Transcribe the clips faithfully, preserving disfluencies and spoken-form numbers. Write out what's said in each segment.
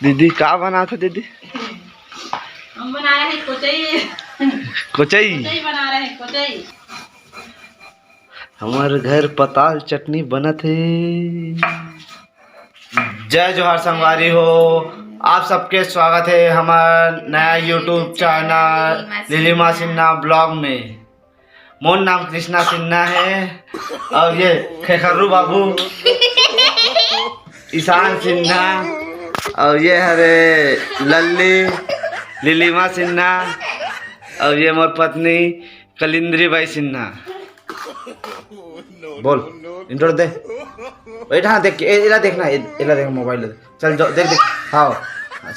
दीदी, का बनात हे दीदी? हम बना रहे हैं कोचई। कोचई? कोचई बना रहे हैं, कोचई। हमर घर पताल चटनी बनत हे। जय जोहार संगवारी हो, आप सबके स्वागत हे हमर नया YouTube चैनल लिलीमा सिन्हा ब्लॉग में। मोर नाम कृष्णा सिन्हा हे अउ ये खेखर्रू बाबू ईशान सिन्हा अउ ये हरे लल्ली लिलीमा सिन्हा अउ ये मोर पत्नी कलिंद्री बाई सिन्हा। बोल, इंट्रो दे। बैठा, हाँ, देख, ए-, एला देखना, ए-, एला देख, मोबाइल दे। चल, जाओ, देख, देख। हाँ,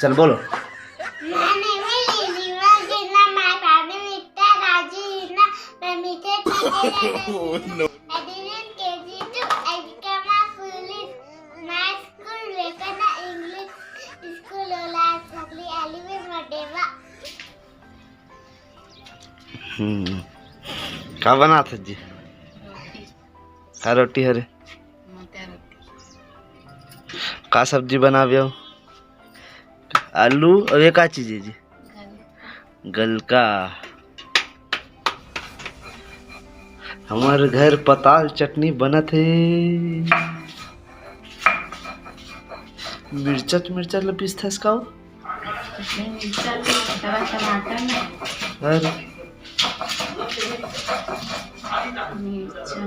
चल, बोलो। My name is Lilima Sinha. My father Mister Raju Sinha. My mother Teacher Raju Sinha. I didn't K G two. I become a police. My school Vekana English School, Ola Sagli, Alive Madeva. हम्म। का बनात हे जी? का रोटी हरे? मटर रोटी। का सब्जी बनावे हो? आलू अउ ये का चीज हे जी? गलका। गलका। हमर घर पताल चटनी बनत हे। मिर्चा, मिर्चा ल पीसथस का हो? नहीं, मिर्चा नहीं, सारा टमाटर में। अरे। मिर्चा।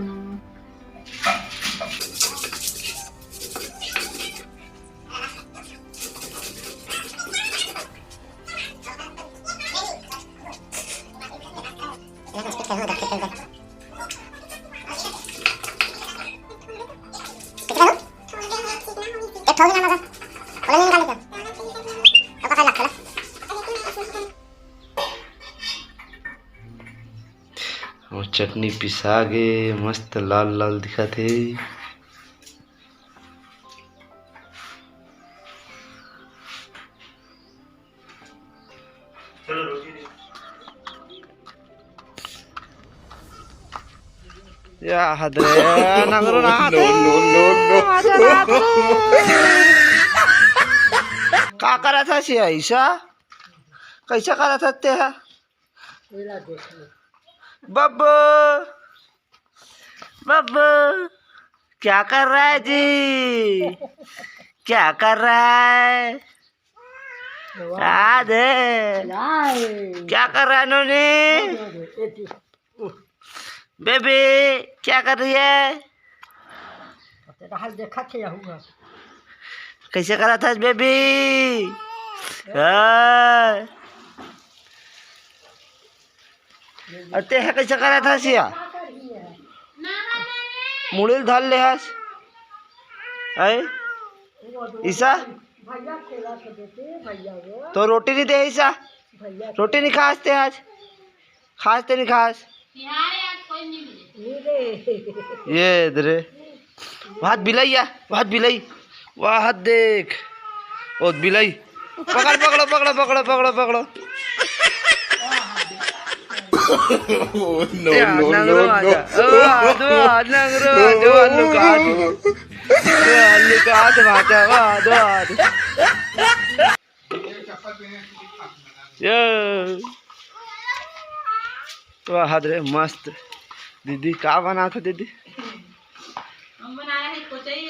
अउ चटनी पिसा गे, मस्त लाल लाल दिखत हे। या हद रे, नंगरू ना दे। No, no, no, no। आजा ना दे। का करत हस ये ऐसा? कैसा करत हस ते हा? बब्बू, बब्बू, क्या कर रहा है जी? क्या कर रहा है? आ दे। क्या कर रहा है नोनी? बेबी, क्या कर रही है? कैसे करत हस बेबी? हाँ। अउ ते ह कइसे करत हस या? मुड़ी ल धर ले हस। अय? ईसा? तो रोटी नहीं दे ईसा? रोटी नहीं खास ते आज? खास ते नहीं खास? ये दे रे। वाहत बिलाई या, वाहत बिलाई। वाहत देख। ओ बिलाई। पकड़, पकड़ो, पकड़ो, पकड़ो, पकड़ो, पकड़ो। Oh, no, या, no, नंगरो no, आजा। No। ओ, आ, दो, आ, नंगरो आजा, ओ, आलू काट। ओ, आलू काट, भाजा, ओ, आ, दो, आ, दो। ये। वाह रे, मस्त। दीदी, का बनात हे दीदी? हम बना रहे हैं कोचई।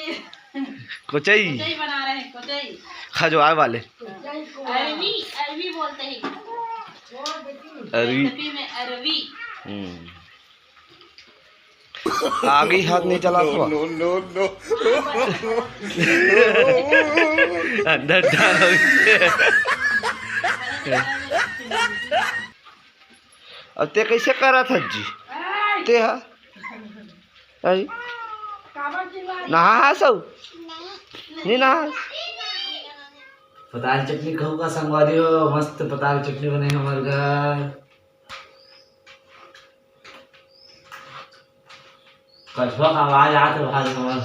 कोचई? कोचई बना रहे हैं, कोचई। खजवार वाले। अरवी, अरवी बोलते हैं। अरवी। तपी में अरवी। हम्म। आगे हाथ नहीं चलात हवा। No, no, no, no। अंदर डाल। अब ते कैसे करत हस जी? ते हा? अई? नहा हस अउ? नहीं नहा। पताल चटनी कहू का संगवारी हो, मस्त पताल चटनी बने हे हमर घर। कछुआ का आवाज आत हे भाई हमर।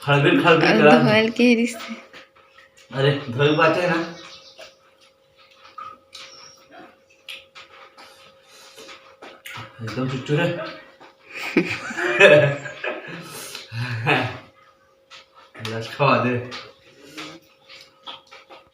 खड़बिल खड़बिल अउ करत हे। धोयल के रिश्ते। अरे, धोयल बाटे ना। एकदम चुचुर हे। लचकावा दे।